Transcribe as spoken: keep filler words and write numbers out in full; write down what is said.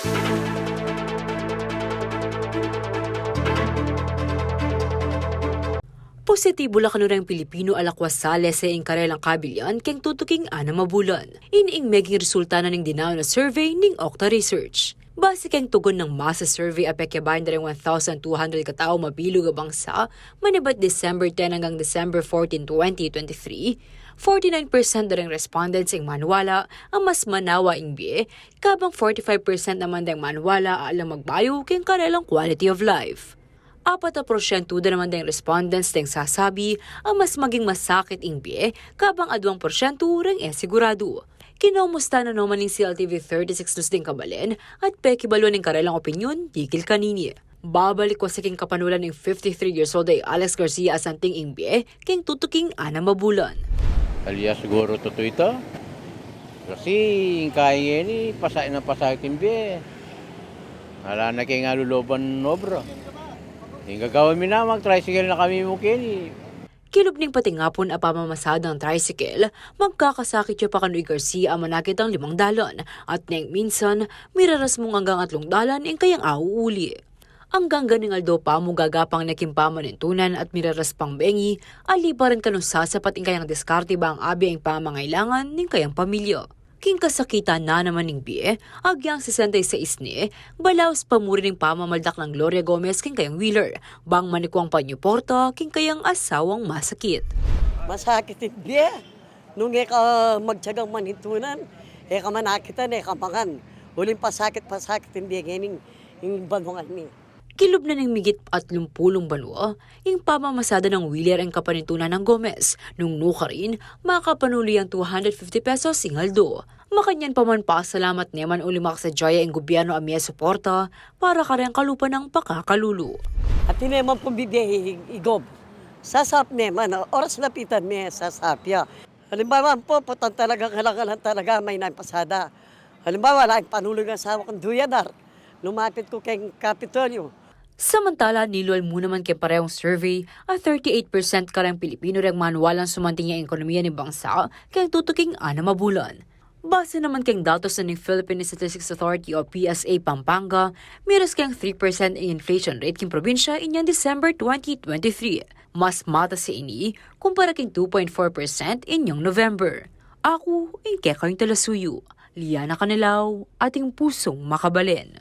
Positibu la kanureng Pilipinu a lakwas salese ing karelang kabilyan keng tutuking anam a bulan. Ini ing meging resulta na ning dinaun a survey ning Okta Research. Base keng tugon nang mass survey a pekyabayan da reng one thousand two hundred katau mabilug a bangsa, manibat December ten anggang December fourteen, twenty twenty-three, forty-nine percent da reng respondents ing maniwala a mas manawa ing bie, kabang forty-five percent naman deng maniwala a alang magbayu keng karelang quality of life. Apat a porsyentu da naman deng respondents deng sasabi a mas maging masakit ing bie, kabang aduang porsyentu reng e siguradu. Kinamusta na naman ning C L T V thirty-six News ding kabalen at pekibaluan ing karelang opinyon dikil kanini. Babalik ku sa king kapanulan ning fifty-three years old a Alex Garcia a santing ing bie keng tutuking anam a bulan. Alias siguro tutu ita. Kasi ing kaing ini, pasa-, na pasakit ing bie. Ala na keng aluloban obra. Ing gagawan mi na, mag-tricycle na kami mu keni. Kilub ning patingapun a pamamasadang tricycle, magkakasakit ya pa kanu i Garcia a manakit a limang dalan, at neng minsan, miraras mung anggang atlung dalan ing kayang auuli. Anggang ganing aldo pa mu gagapang ne king pamanintunan at miraras pang bengi, ali pa rin kanung sasapat ing kayang diskarte bang abie ing pamangailangan ning kayang pamilya. King kasakitan na naman ning bie, agyang sesenta y seis ne, balaus pa mu rin ing pamamaldak nang Gloria Gomez king kayang wheeler, bang manikuang panyuporta king kayang asawang masakit. Masakit ing bie. Nung e ka magtyagang manintunan, e ka manakitan, e ka mangan. Uling pasakit-pasakit ing bie ngening ing banua ngeni. Kilub na ning migit atlumpulung banua ing pamamasada nang wheeler ing kapanintunan nang Gomez, nung nukarin, makapanulu yang two hundred fifty pesos ing aldo. Makanyan pa man, pasalamat ne man uling makasadya ya ing gubyernu a mie suporta para kareng kalupa nang pakakalulu. Atin ne man pung bibie i, i Gob. Sasap ne man, oras lapitan me, sasap ya. Halimbawa, pu-, putan talaga, kalangalan talaga, mayna ing pasada. Halimbawa, laing panulu ing asawa kung duyadar, lumapit ku keng Kapitolyo. Samantala, nilual mu naman keng parehung survey a thirty-eight percent kareng Pilipinu reng maniwalang sumanting ya ing ekonomiya ning bangsa keng tutuking anam a bulan. Base naman keng datos na ning Philippine Statistics Authority o P S A Pampanga, miras keng three percent ing inflation rate king probinsya inyang December twenty twenty-three. Mas matas ya ini kumpara king two point four percent inyang November. Aku ing kekayung talasuyu, Liana Canelao, ating pusung makabalen.